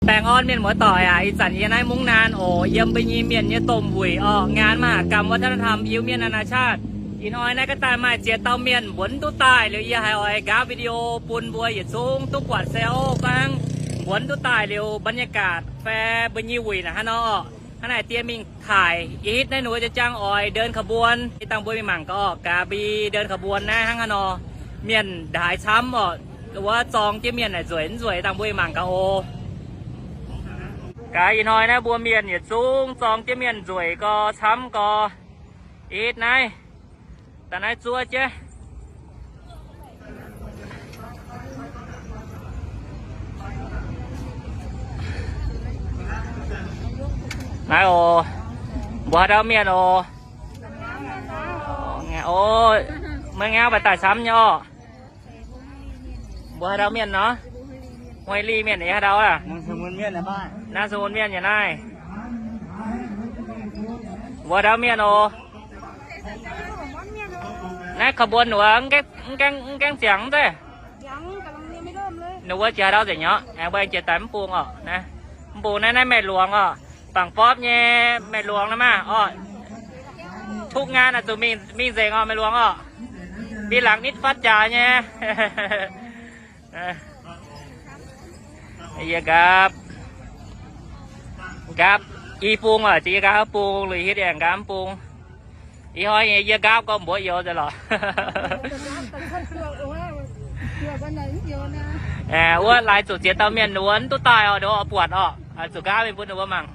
Baengh orn mienh muoz-doic aac, ih zanc yie naaiv mungv naanc oc, yiem mbuo nyei mienh nyei domh wuic orqc, งานมหกรรมวัฒนธรรม Iu-Mienh Naanaa Chaatv. Ih hnoi naaiv gaav daaih maaih ziex dauh mienh mbuox duqv daaih liuz, yie haiz oix nqaapv video bun mbuo yietc zungv duqv buatc se oc. Baac hnangv mbuox duqv daaih liuz บรรยากาศ fai mbuo nyei wuic naaic hnangv nor orqc. Hnangv naaic diex mingh taaih, ih hitv naaiv ninh mbuo jaa-jaang oix เดินขบวน dangh mbuo mingh mangc gaax orqc. Gaax mbuo เดินขบวน naaiv hnangv haaix nor, mienh ndaaix camv orqc. Wuov zorng jienv mienh naaic nzueic mv nzueic dangh mbuo mingh mangc gaax oc. Gaax ih hnoi naaiv mbuo mienh yietc zungv zorng jienv mienh nzueic gau camv gau. Ih hitv naaiv, da'naaiv zuov jienv. Naaiv oc, mbuo haaix dauh mienh oc? O, meih ngau mbaih daaih camv nyei orqc. Mbuo haaix dauh mienh nor? Huei Li mienh ih haaix dauh aac? Naaiv Sou Mun Mienh yaac naaiv. Mbuo haaix dauh mienh oc? Naaiv ขบวน wuov mv gaengh ziangx mv zeiz. Ninh wuov jiex haaix dauh nzengc nyei orqc? Aengx mbuo aengx jiex daaih mv bung orqc. Naaiv mv bung naaiv, naaiv Meiv Luangz orqc. Bangc Bopv nyei Meiv Luangz naaiv maah orqc. Tuqv nqaang naaic zuqc mingh nzengc orqc, Meiv Luangz orqc. Mingh laangz nitv fatv jaax nyei. Yie nqaapv, nqaapv i bung oc, yie nqaapv i bung, lui hitv aengx nqaapv mv bung. Ih hnoi nyei yie nqaapv gorngv mbuox youz nzengc lorqc. Wuov laaix zuqc ziex dauh mienh wuov mv duqv daaih orqc, ninh mbuo buatc orqc, zuqc nqaapv mingh bun ninh mbuo mangc.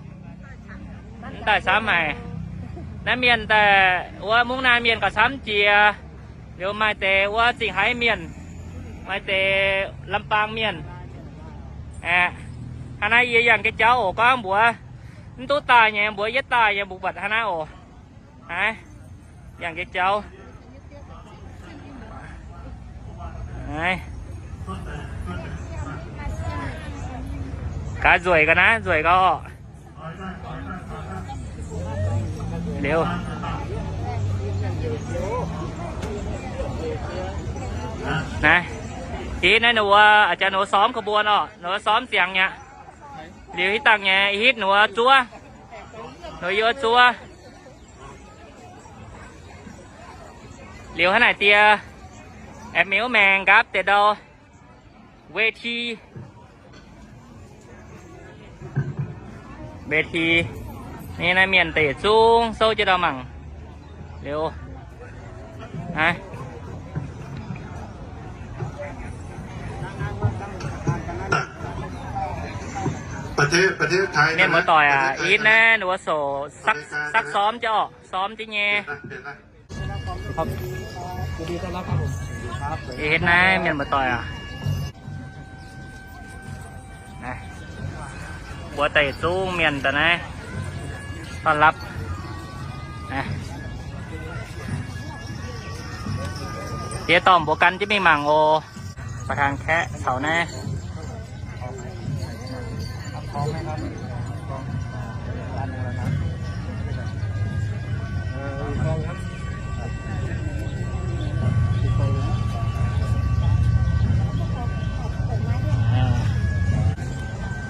Mv daaih camv haic. Naaiv mienh daaih wuov mungv naanc mienh gauh camv jiex. Liuz maaih deix wuov Zingh Haiv mienh, maaih deix Lambaang mienh. Aeqv, hnangv naaiv yie yangh ga'jauv oc, gorngv mbuox mv duqv daaih nyei, mbuox yietv daaih nyei, mbuo buatc hnangv naaiv oc. Naaiv yangh ga'jauv. Gaax nzueic gaax naaiv, nzueic gaax orqc. Liuz, naaiv, ih naaiv ninh mbuo, a'jangv ninh mbuo ซ้อมขบวน orqc, ninh mbuo ซ้อม ziangx mi'aqv. Liuz hitv dangh nyei, hitv ninh mbuo zuov, ninh mbuo yie zuov. Liuz hnangv naaic diex, aengx mingh wuov maengx nqaapv deix ndau เวที เวที ni naaiv mienh deix yietc zungv souv jienv ndau mangc. Liuz, naaiv mienh muoz-doic aac, ih hitv naaiv ninh mbuo sou ซักซ้อม jienv orqc, ซ้อม jienv nyei. Ih hitv naaiv mienh muoz-doic aac, mbuo daaih yietc zungv mienh daaih naaiv ต้อนรับ. Diex dorh mbuo gan jienv mingh mangc oc. ประธาน Kaeqv caux naaiv.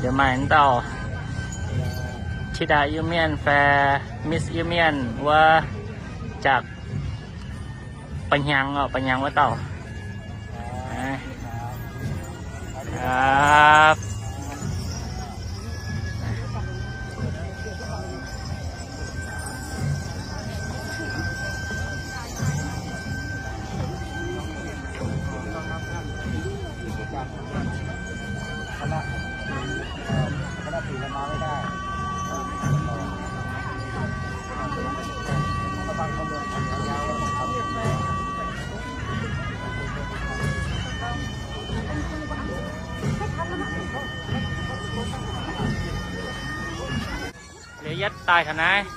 Liuz maaih dauh ธิดา Iu-Mienh fai Miss Iu-Mienh wuov, jaax Ba'hnyangx orqc, Ba'hnyangx wuov dauh. Aav. Liuz yietv daaih taux naaiv.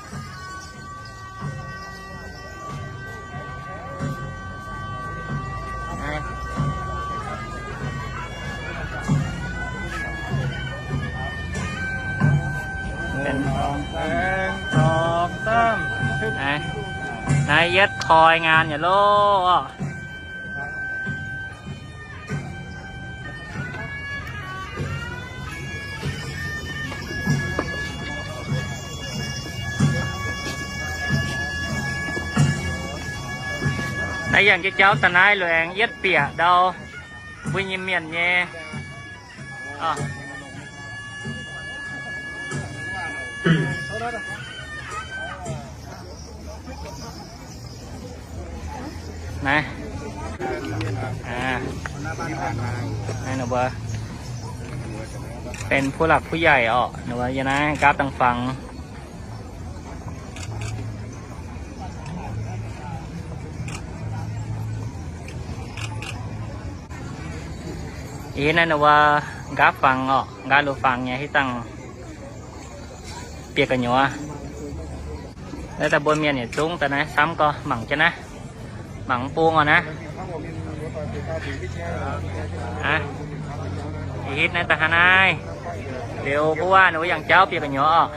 Naaiv, naaiv yietv koi ngaan nyei loh. Naaiv yangh jauv daaih naaiv luengx yietv bieqc ndau mbuo nyei mienh nyei. Naaiv, naaiv ninh mbuo benx ผู้หลักผู้ใหญ่ orqc, ninh mbuo yiem naaiv nqaapv dangh fangx. Ih hitv naaiv ninh mbuo nqaapv fangx orqc, nqaapv lui fangx nyei hitv dangh bieqc gu'nyuoz. Naaiv daaih mbuo mienh yietc zungv daaih naaiv camv gorx, mangc jienv naaiv, mangc bung orqc naaiv. Ih hitv naaiv daaih hnangv naaiv, liuz ผู้ว่า ninh mbuo yangh jauv bieqc gu'nyuoz orqc.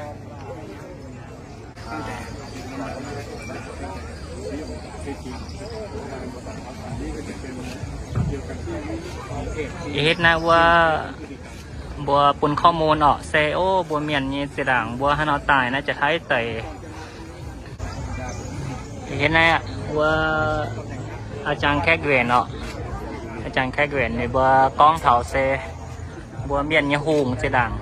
Ih hitv naaiv wuov mbuo bun ข้อมูล orqc, se o mbuo mienh nyei zinh ndaangc mbuo haaix nor daaih naaiv jaa-taiv deic. Ih hitv naaiv wuov อาจารย์ Kaeqv Nguyen orqc, อาจารย์ Kaeqv Nguyen ninh mbuo gorngv taux se mbuo mienh nyei hungh zinh ndaangc.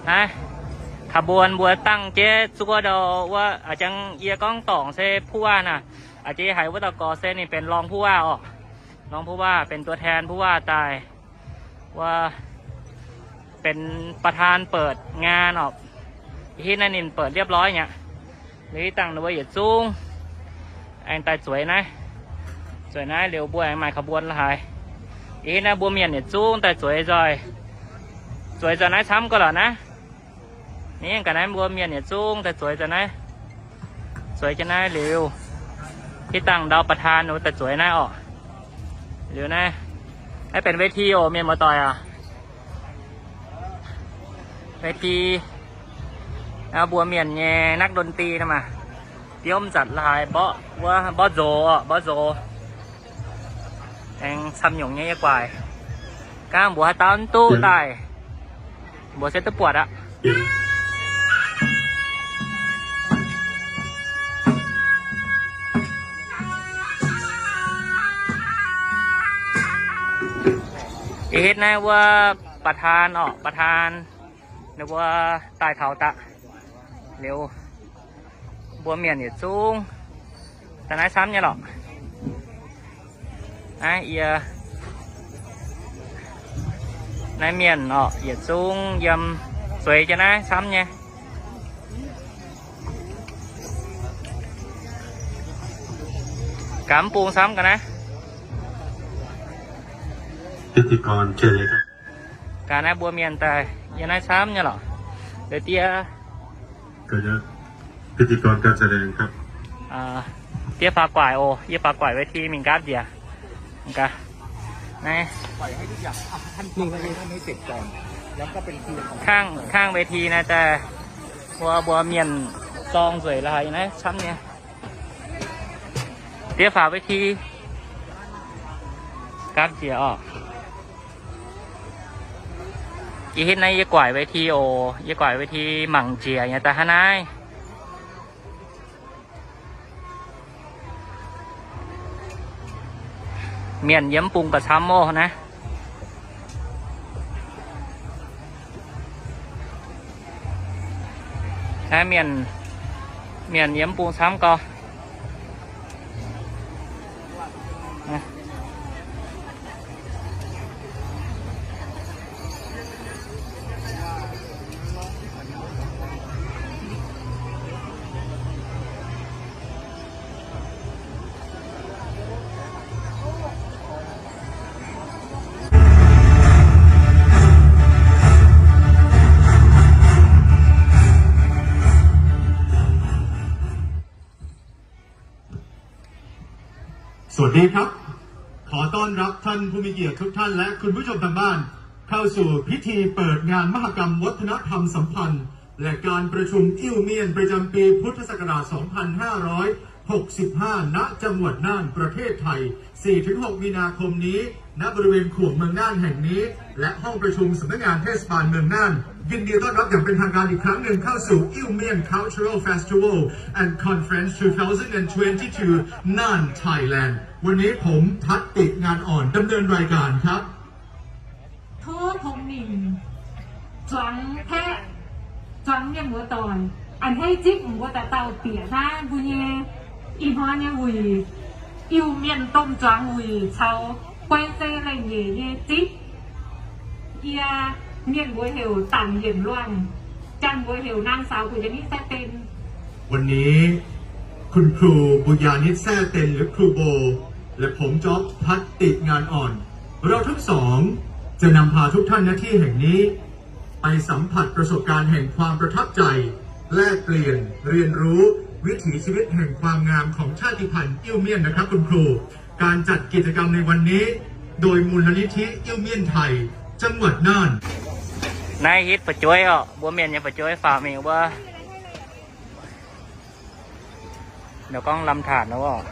Naaiv, ขบวน mbuo dangh jienv zuov ndau wuov, a'jang yie gorngv dorngc se ผู้ว่า naaic, a'jang yie haiz wuov dauh gorx se ninh benx รองผู้ว่า orqc, รองผู้ว่า benx ตัวแทนผู้ว่า daaih, wuov benx ประธานเปิดงาน orqc. Ih hitv naaiv ninh เปิดเรียบร้อย nyei aqv. Liuz hitv dangh ninh mbuo yietc zungv aengx daaih zueiz naaiv, zueiz naaiv liuz mbuo aengx maaih ขบวน la'haaix. Ih hitv naaiv mbuo mienh yietc zungv daaih zueiz nzoih, zueiz nzoih naaiv camv gorx lorqc naaiv. Ninh ga'naaiv mbuo mienh yietc zungv daaih zueiz nzoih naaiv, zueiz jienv naaiv liuz, hitv dangh ndau ประธาน ninh mbuo daaih zueiz naaiv orqc. Liuz naaiv, naaiv benx เวที oc, mienh muoz-doic aac. เวที mbuo mienh nyei นักดนตรี naaiv maah, biomv nzatc la'haaix mborqv wuov mborqv nzox orqc, mborqv nzox. Aengx camv nyungc nyei yie guaic. Gaanv mbuox haaix dauh duqv daaih, mbuox se duqv buatc aqv. Ih hitv naaiv wuov ประธาน orqc, ประธาน ninh mbuo daaih taux daqv. Liuz mbuo mienh yietc zungv daaih naaiv camv nyei lorqc. Naaiv yie, naaiv mienh orqc, yietc zungv yiem zueiz jienv naaiv camv nyei. Gaax mv bung camv ga'naaiv. Gaax naaiv mbuo mienh daaih yiem naaiv camv nyei lorqc. Liuz diev, diev faaux guaic oc, yie faaux guaic เวที mingh nqaapv njiec. Naaiv, kangv, kangv เวที naaiv daaih mbuo, mbuo mienh zorng nzueic la'haaix naaiv camv nyei. Diev faaux เวที nqaapv njiec orqc. Ih hitv naaiv yie guaic เวที oc, yie guaic เวที mangc njiec nyei daaih hnangv naaiv. Mienh yiem bung gauh camv oc naaiv. Naaiv mienh, mienh yiem bung camv gauh. สวัสดีครับ ขอต้อนรับท่านผู้มีเกียรติทุกท่านและคุณผู้ชมทางบ้าน เข้าสู่พิธีเปิดงานมหกรรมวัฒนธรรมสัมพันธ์ และการประชุมอิ่วเมียนประจำปีพุทธศักราช สองพันห้าร้อยหกสิบห้า ณ จังหวัดน่าน ประเทศไทย สี่ถึงหก มีนาคมนี้ ณ บริเวณขวงเมืองน่านแห่งนี้ และห้องประชุมสำนักงานเทศบาลเมืองน่าน ยินดีต้อนรับอย่างเป็นทางการอีกครั้งหนึ่งเข้าสู่ Iu Mien Cultural Festival and Conference two thousand twenty-two Nan Thailand. วันนี้ผมทัตติ งานอ่อน ดำเนินรายการครับ Tov Tongx Mingh zuangx kaeqv, zuangx mienh muoz-doic, a'hneiv zipv mbuo dauh dauh bieqc naaiv mbuo nyei ih hnoi nyei wuic, Iu Mien domh zuangx wuic caux guei zei leiz-nyeic nyei zipv. Yie, mienh mbuo heuc Dangc Yienc Luangh, Janx mbuo heuc นางสาว Buyanis Saeqten. วันนี้ คุณครู บุญญานิต แซ่เต็น หรือครูโบ และผม จ๊อบ ทัตติ งานอ่อน เราทั้งสองจะนำพาทุกท่าน ณ ที่แห่งนี้ ไปสัมผัสประสบการณ์แห่งความประทับใจ แลกเปลี่ยน เรียนรู้วิถีชีวิตแห่งความงามของชาติพันธุ์อิ้วเมี่ยนนะครับคุณครู การจัดกิจกรรมในวันนี้ โดยมูลนิธิอิ้วเมี่ยนไทย จังหวัดน่าน Naaiv hitv fu'jueiv oc, mbuo mienh nyei fu'jueiv faaux mingh wuov. Nor gorngv lamh taanc nor oc.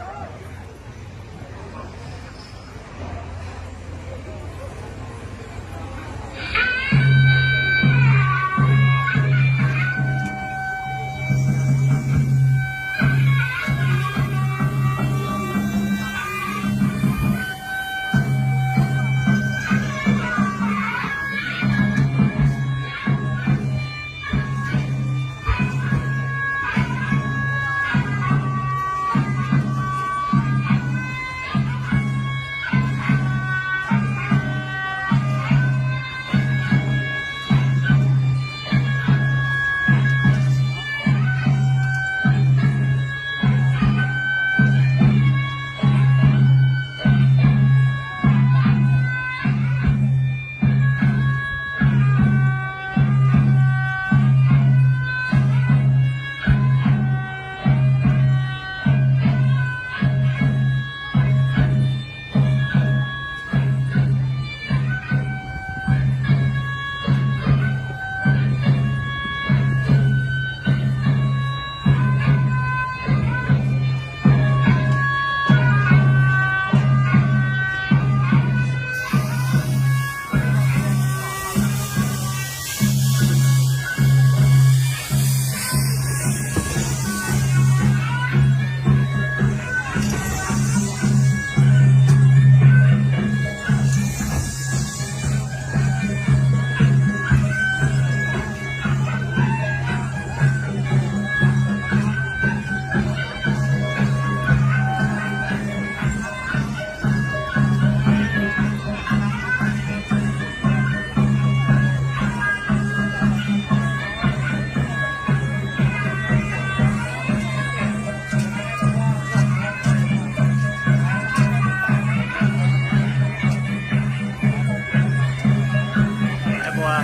Mbuo,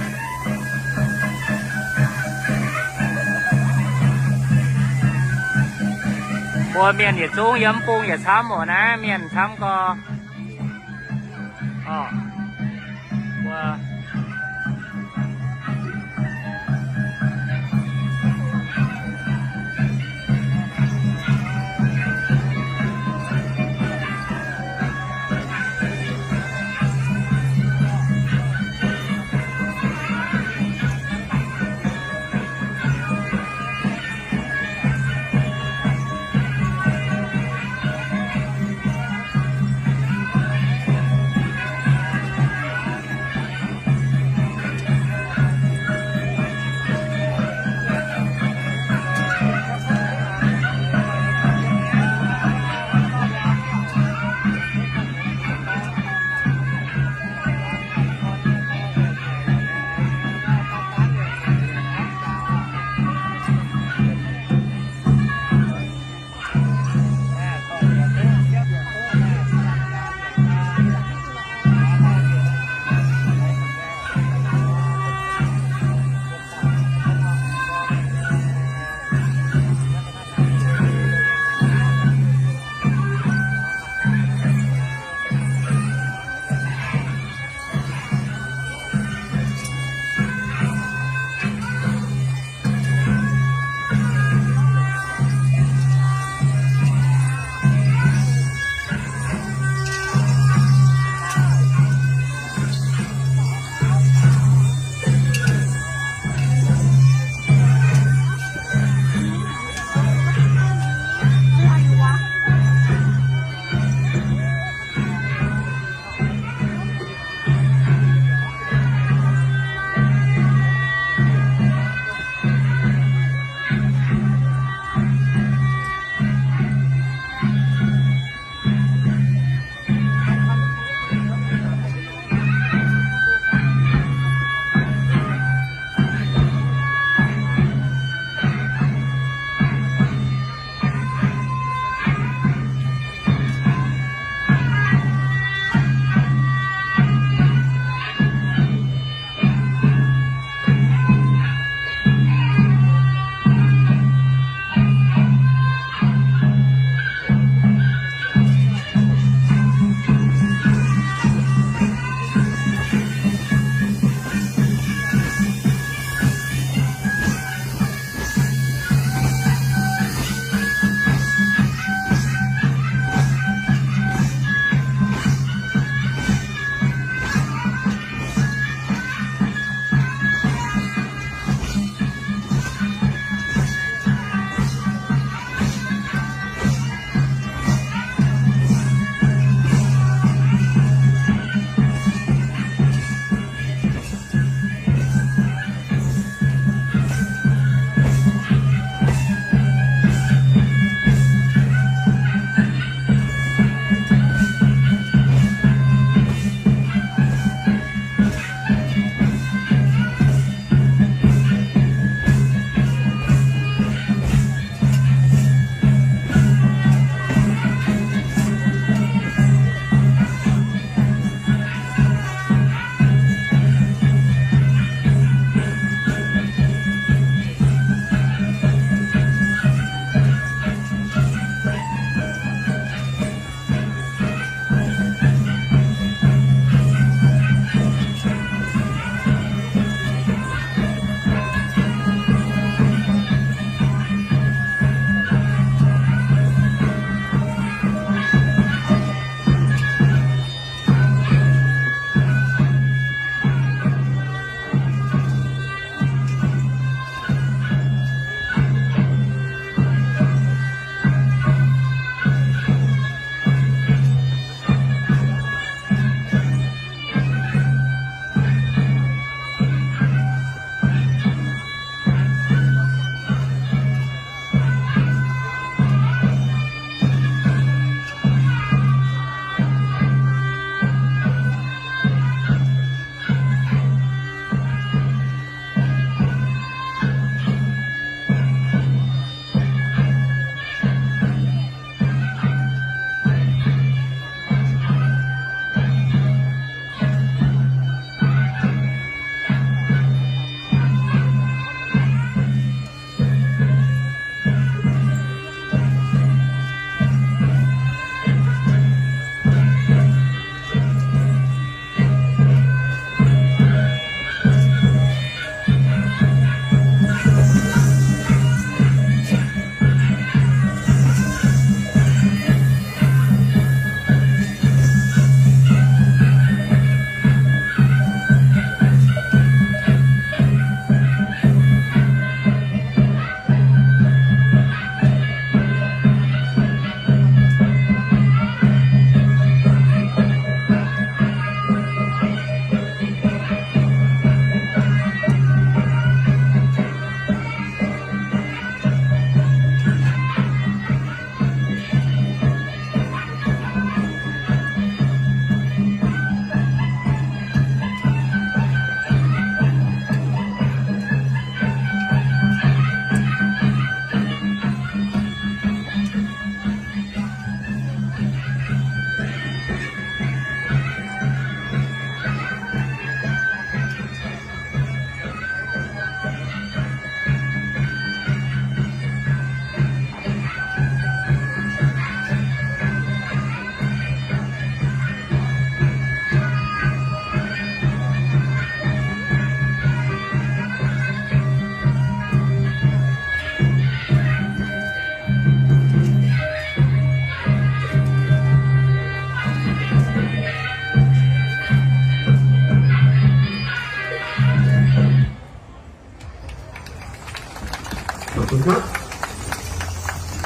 mbuo mienh yietc zungv yiem bung yietc camv oc. Naaiv mienh camv gorx. Orqc, mbuo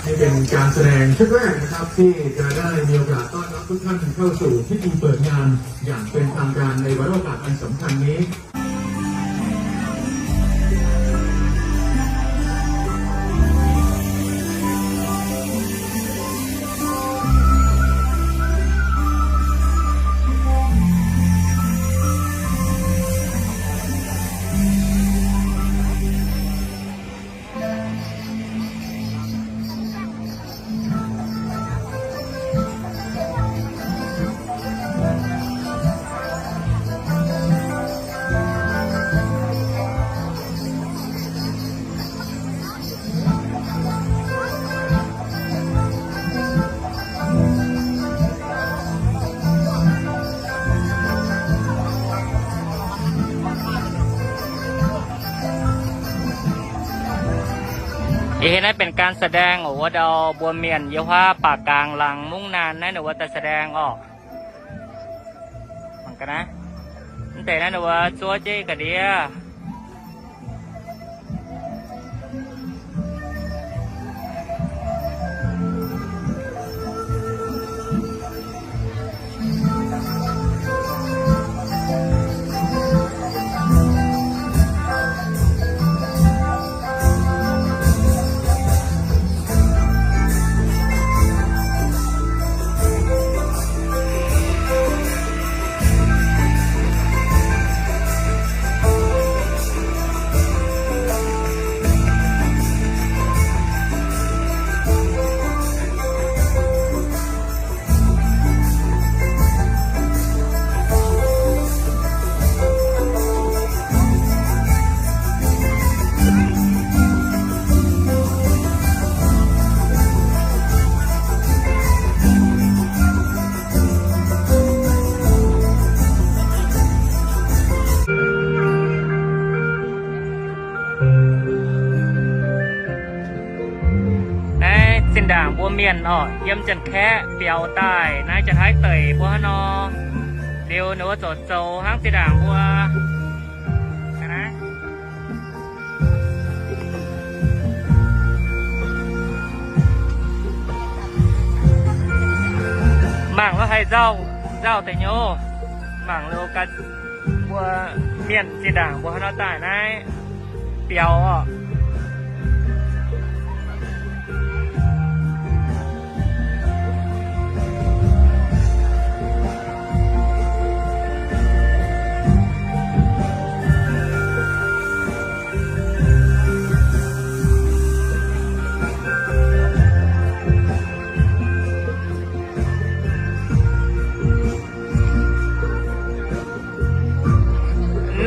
นี่เป็นการแสดงชุดแรกนะครับ ที่จะได้มีโอกาสต้อนรับทุกท่านเข้าสู่พิธีเปิดงานอย่างเป็นทางการในวาระโอกาสอันสำคัญนี้ Ih hnoi naaiv benx การแสดง oc, wuov ndau mbuo mienh yiem wuov baac gaangh laangz mungv naanh naaiv ninh mbuo daaih แสดง oc. Mangc ga'naaiv, mv deix naaiv ninh mbuo zuov jienv ga'ndiev. Naaiv zinh ndaangc mbuo mienh oc, yiem Janx-Kaeqv biaux daaih naaiv, Janx-Taiv deic mbuo hnangv nor, liuz ninh mbuo zoux zoux hnangv zinh ndaangc mbuo. Mangc lo haih nzauh, nzauh deix nyei. Mangc lo ganh mbuo mienh zinh ndaangc mbuo hnangv nor daaih naaiv biaux oc.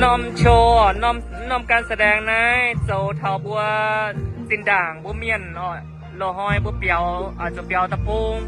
Norm show, norm, norm การแสดง naaiv zoux taux mbuo zinh ndaangc mbuo mienh oc, loz-hnoi mbuo biaux, zuqc biaux da'bung.